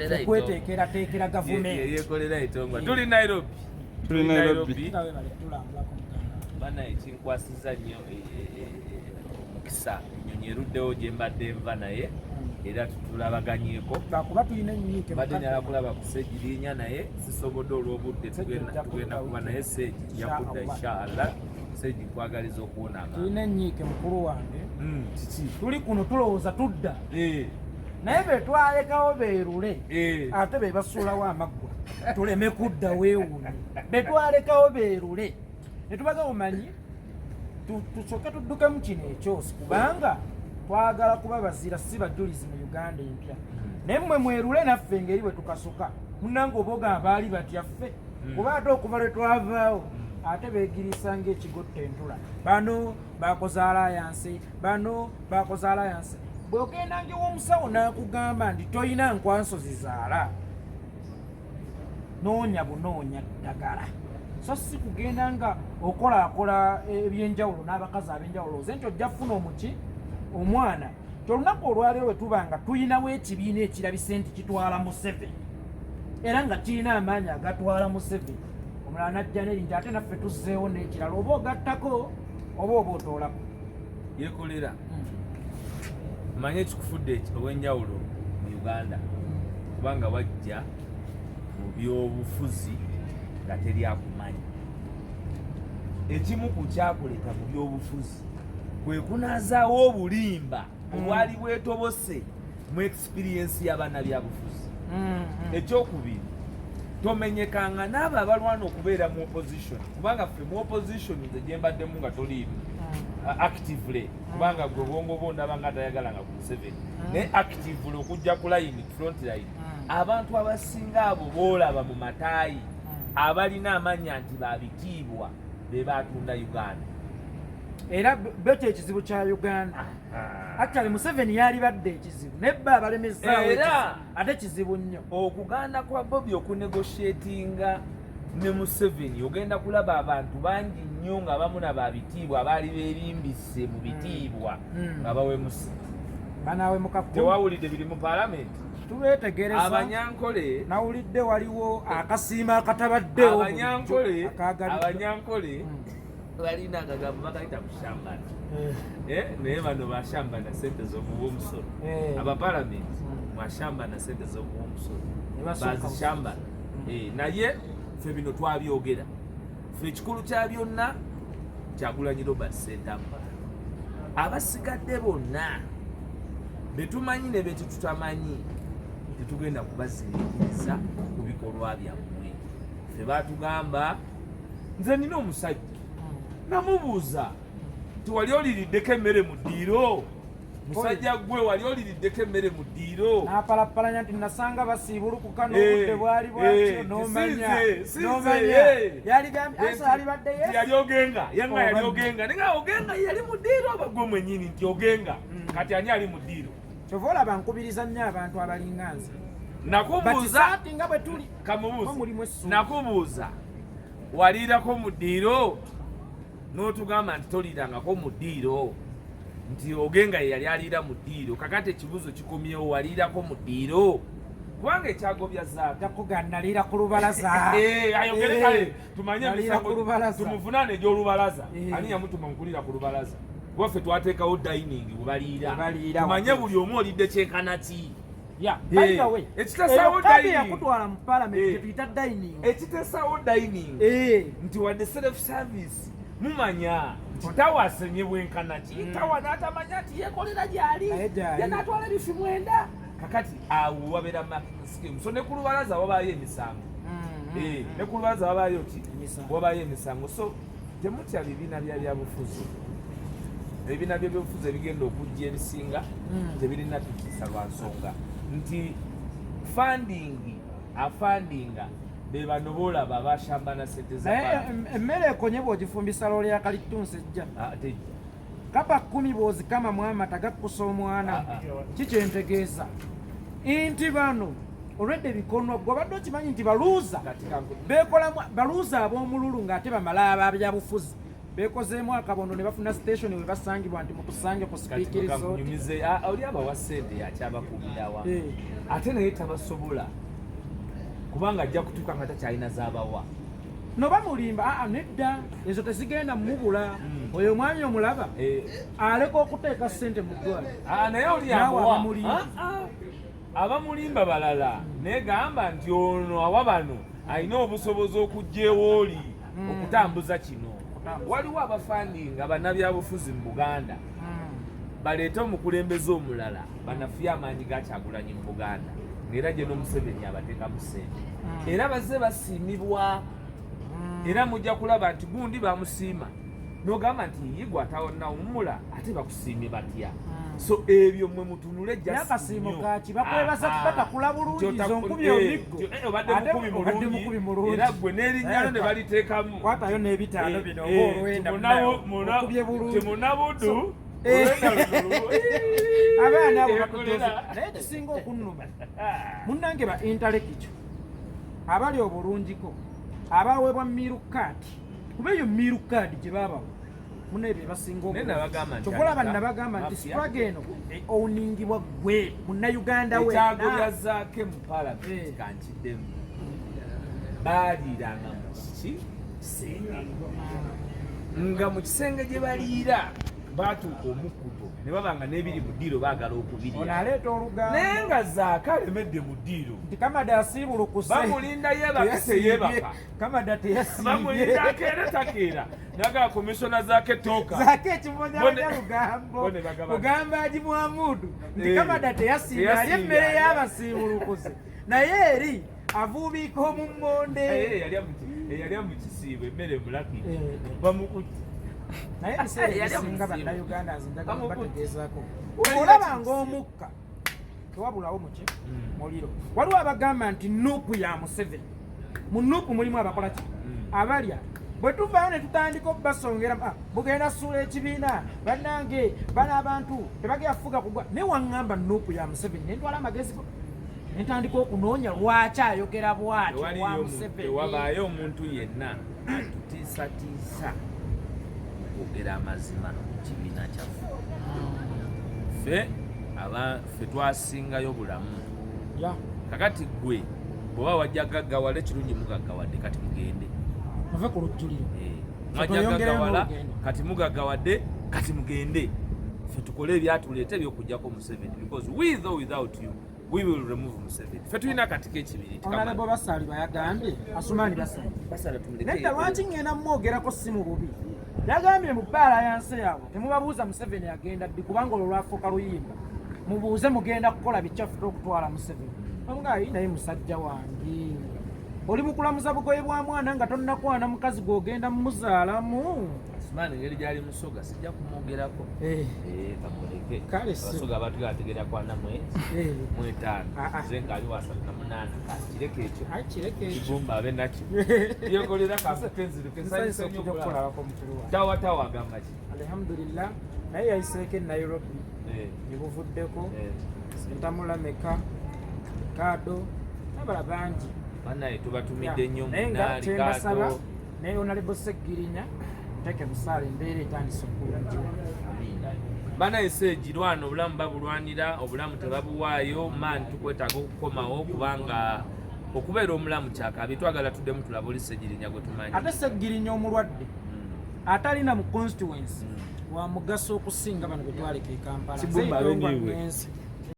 Okweteekerateekera gavumenti. Yekolera itongwa. Tuli Nairobi. Tuli Nairobi. Bana, ekinkwasiza nnyo omukisa, ennyonyi eruddewo gye mbadde nva, naye era tutulabaganyeko. Lwakuba tulina ennyiike. Mbadde njagala kulaba ku Segirinya, naye sisobodde olw'obudde. Tugenda kuba naye Segi yakudda, inshallah. Segi, nkwagaliza okuwona amaanyi. Tulina ennyiike, mukulu wange. Kiki? Tuli kuno tulowooza tudda, naye be twalekawo beerule, ate be basuulawo amaggwa tuleme kudda. Weewuunye, be twalekawo beerule ne tubaga omanyi tusooke tuddukemu kino ekyosi, kubanga twagala kuba bazira, si bajulizi mu Uganda empya. Naye mmwe mwerule naffe engeri bwe tukasuka munange, oba ogamba baali batya ffe, kuba ate okuva lwe twavaawo ate beegirisa ng'ekigotta entula. Bano bakoze alliance, bano bakoze alliance. Bw'ogenda ng'ew'omusawo n'akugamba nti toyina nkwansozi zaala, noonya bunoonya ddagala, so si kugenda nga okolaakola ebyenjawulo n'abakazi ab'enjawulo oze nti ojja kufuna omuki omwana. Ti olunaku olwaleero bwe tuba nga tuyinawo ekibiina ekirabise nti kitwala Museveni, era nga kirina amaanyi agatwala Museveni, omulala najja neri nti ate naffe tuzzeewo n'ekirala, oba ogattako oba otoolako. Yekolera, manye ekikufudde ow'enjawulo mu Uganda, kubanga wajja mu byobufuzi nga teri akumanyi. Ekimu ku kyakuleta mu byobufuzi kwe kunaazaawo obulimba obwali bwetobose mu experience y'abannabyabufuzi. Ekyokubiri, tomenyekanga n'abo abalwana okubeera mu opposition, kubanga ffe mu opposition nze gye mbaddemu nga toliimu actively, kubanga gwe bwongo bwo ndaba nga tayagala nga ku Museveni, naye actively okujja ku line, front line, abantu abasinga abo boolaba mu mataayi abalina amannya nti babitiibwa be batunda Uganda. Era bo kyekizibu kya Uganda. Actually Museveni yalibadde ekizibu, naye bo abalemezaawo. Era ate kizibu nnyo. Okuganda kwa Bobi okunegotiatinga ne Museveni, ogenda kulaba abantu bangi nnyo nga bamu na babitiibwa abaali beerimbise mu bitiibwa nga bawemuse. Banawemuka. Tewawulidde biri mu paalamenti? Tubeetegereza. Abanyankole. Nawulidde waliwo akasiimo akatabaddewo. Abanyankole. Akagabiddwa. Abanyankole balina akagambo bakayita kushambana. Eh, naye bano bashambana sente z'omuwa omusolo. Abapalamenti mwashambana sente z'omuwa omusolo. Ne basukka. Bazishambana. Eh, naye ffe bino twabyogera. Ffe ekikulu kya byonna, Kyagulanyi Robert Ssentamu. Abasigadde bonna betumanyi ne betututamanyi, tetugenda kubaziriikiriza ku bikolwa byammwe. Ffe batugamba, nze nina omusajja namubuuza nti, "Wali oliriddeko emmere mu ddiiro? Musajja gwe, wali oliriddeko emmere mu ddiiro?" N'apalapalanya nti nasanga basiibulukuka n'obudde bwali bwakyo, n'omanya. Sinze, N'omanya yaligambye asa yalibadde Nti yali Ogenga yanga. Oba Yali nno. Ogenga, naye nga Ogenga yali mu ddiiro, oba gwe mwennyini nti Ogenga? Kati ani ali mu ddiiro? Kyova olaba nkubiriza nnyo abantu abalinga nze. Nakubuuza. Bakisaati nga bwe tuli. Kamubuuza. Mulimu essuubi. Nakubuuza, waliirako mu ddiiro? N'otugamba nti toliirangako mu ddiiro, nti Ogenga ye yali aliira mu ddiiro. Kakati ekibuuzo kikomyewo, waliirako mu ddiiro? Kubanga ekyagobya Zaaka Jakuga naliira ku lubalaza. Eh, ayogere. Kale tumanye. Naliira emisango ku lubalaza. Tumuvunaane egy'olubalaza. Ani yamutuma nkulira ku lubalaza? Kuba ffe twateekawo dining we baliira. We baliira. Tumanye watuufu. buli omu olidde kyenkana ki. By the way, Ekitasawo eyo kadi dining. yakutwala mu parliament gyetuyita dining. Ekitesawo dining nti wadde self service, mumanya nti tawasenye bwenkana ki, tawa n'atamanya nti yekolera gyali. Naye gyali. Yanaatwala ebifi 90. Kakati awo wabeera marking scheme, so ne ku lubalaza wabaayo emisango. Ne ku lubalaza wabaayo ki? Emisango. Wabaayo emisango. So temutya bibiina bya byabufuzi. Ebibiina byebyobufuzi ebigenda okujja ebisinga tebirina tutiisa, lwa nsonga nti funding, afundinga be bano boolaba abashambana sente za Naye parliament. emmere ekonye bw'ogifumbisa loole ya kalittunsi ejja. Ah, tejja. Kapa 10 bw'ozikamamu amata gakkusa omwana. Ah, ah. Kikyentegeeza nti bano olwedde ebikonwa, gwe obadde okimanyi nti baluuza Kati beekolamu baluuza ab'omululu ng'ate bamala ababyabufuzi. Bekozeemu akabondo ne bafuna station we basangibwa nti mutusange ku Kati Speke Resort. kakunyumize, oli abawa sente yakyabakubirawa, ate naye tabasobola kubanga ajja kutuuka nga takyalina zabawa. No bamulimba. Aa, nedda, ezo tezigenda mubula. Oyo omwami omulaba, aleka okuteeka sente mu ddwaliro. Ah, naye oli Naawe amuwa. abamulimba. Ah, ah. Abamulimba balala, naye gamba nti ono awa bano alina obusobozi okujja ewooli okutambuza kino. Okutambuza. Waliwo abafandinga bannabyabufuzi mu Buganda baleete omukulembeze omulala banafuye amaanyi ga Kyagulanyi mu Buganda, ng'era gye n'Omuseveni abateekamu ssente, era bazze basiimibwa. Era mujja kulaba nti gundi bamusiima, n'ogamba nti yigwa atawonnawummula, ate bakusiimye batya? So ebyo mwe mutunule just N'akasiimo nnyo. kaki? Bakwebaza kubatakula bulungi, Nti zo nkubye omiggo. nti, obadde Ate mukubi obadde mukubi mulungi mulungi. era gwe n'erinnya lyo ne baliteekamu. Kwatayo n'ebitaano bino oba olwenda, okubye bulungi. Timunabudu. Abaana abo batutuusa, naye ekisinga okunnuma, munnange, ba intellectual abali obulungiko abaweebwa meal card, kuba eyo meal card gye babawa munaye be basinga. Naye nabagamba nti Kyokulaba Anita, nabagamba nti mafia. struggle eno eowningibwa gwe Munnayuganda Ekyagobya wenna. Zaake mu Palamenti, kankiddemu, baaliiranga mu kiki kisenge, nga mu kisenge gye baliira batuuka omukkuto ne baba nga n'ebiri mu ddiiro baagala Ono okubirya, aleeta olugambo naye nga Zaake alemedde mu ddiiro. Nti Kamada asiibulukuse. Bamulinda yeebaka, teyeebaka. Kamada teyasiibye. Bamulinda akeera, takeera. Naga komishona Zaake tooka. Zaake ekimonyanya lugambo. Bone bagabana. Kugamba Haji Muhamudu nti Kamada teyasiibye, ali Teyasiibye, emmere alya. y'abasiibulukusi, naye eri avuubiika omummonde. Eyalya mu kisiibo emmere mulaki bamukutte. Naye ebiseera Yalya mu ebisinga kisiibo. Bannayuganda, nze njagala Bamukutte. bategeezaako, Yalya olaba mu kisiibo. ng'omukka tewabulawo muki muliro. Waliwo abagamba nti NUP ya Museveni. Mu NUP mulimu abakola ki? Abalya. Bwe tuvaayo ne tutandika okubasongera, "Ah, mugenda suula ekibiina, bannange bano abantu tebagenda fuga kugwa." Naye waŋŋamba NUP ya Museveni, nentwala amagezi go nentandika okunoonya lwaki ayogera bw'atyo wa Tewaliyo Museveni. Tewabaayo omuntu yenna atutiisatiisa okwogera amazima mu kibiina kyaffe. Ffe aba ffe twasingayo bulamu. Kakati gwe bw'oba wajja gaggawala, ekirungi mugaggawadde, kati mugende. Muve ku lujjuliro. Mwajja Tweyongereyo gaggawala, n'olugendo. kati mugaggawadde, kati mugende, ffe tukole ebyatuleeta ebyokujjako Museveni, because with or without you we will remove Museveni. Ffe tulina akati k'ekibiri. Honorable Basali bayagambye, Asumani Basali. Basala tumuleke. Nedda, lwaki ŋŋenda mumwogerako si mu bubi? Yagambye mu bbaala yansi yaabwe temubabuuza Museveni agenda ddi, kubanga olwo lwafuuka luyimba. Mubuuze mugenda kukola bikyaffe okutwala Museveni. Omugayi naye musajja wange, oli mukulamuza bugoye bwa mwana nga tonnakwana mukazi gw'ogenda mumuzaalamu. Asumani engeri gyali musoga, sijja kumwogerako. Kamuleke. Kale si. Abasoga abantu gategera kwana 5. Ah, ah. Nze ngaali wa 38, kakireke ekyo. Ayi, kireke ekyo. Kibumba abe nakyo yekolera kakenziruke. Nsanyuse okujja okukulabako, mukulu wange. Tawa tawa agamba ki? Alhamdulillah, naye yayiseeko e Nairobi ebuvuddeko. Sentamulameka Kaado nabala bangi. Banaye tubatumidde nnyo. Naye nga Munaali kyembasaba Kaado. Naye Honorable Segirinya teeke musaala, embeera etandise okulungiwa. Banaye seegirwana, obulamu babulwanira, obulamu tebabuwaayo. Man, tukwetaaga okukomawo kubanga okubeera omulamu kyakabi. Twagala tuddemu tulabe oli Segirinya gwe tumanyi. Ate Segirinya omulwadde atalina mu constituency wa mugaso okusinga bano betwaleka e Kampala. Kibumba Nze abeniwe. Ngenze.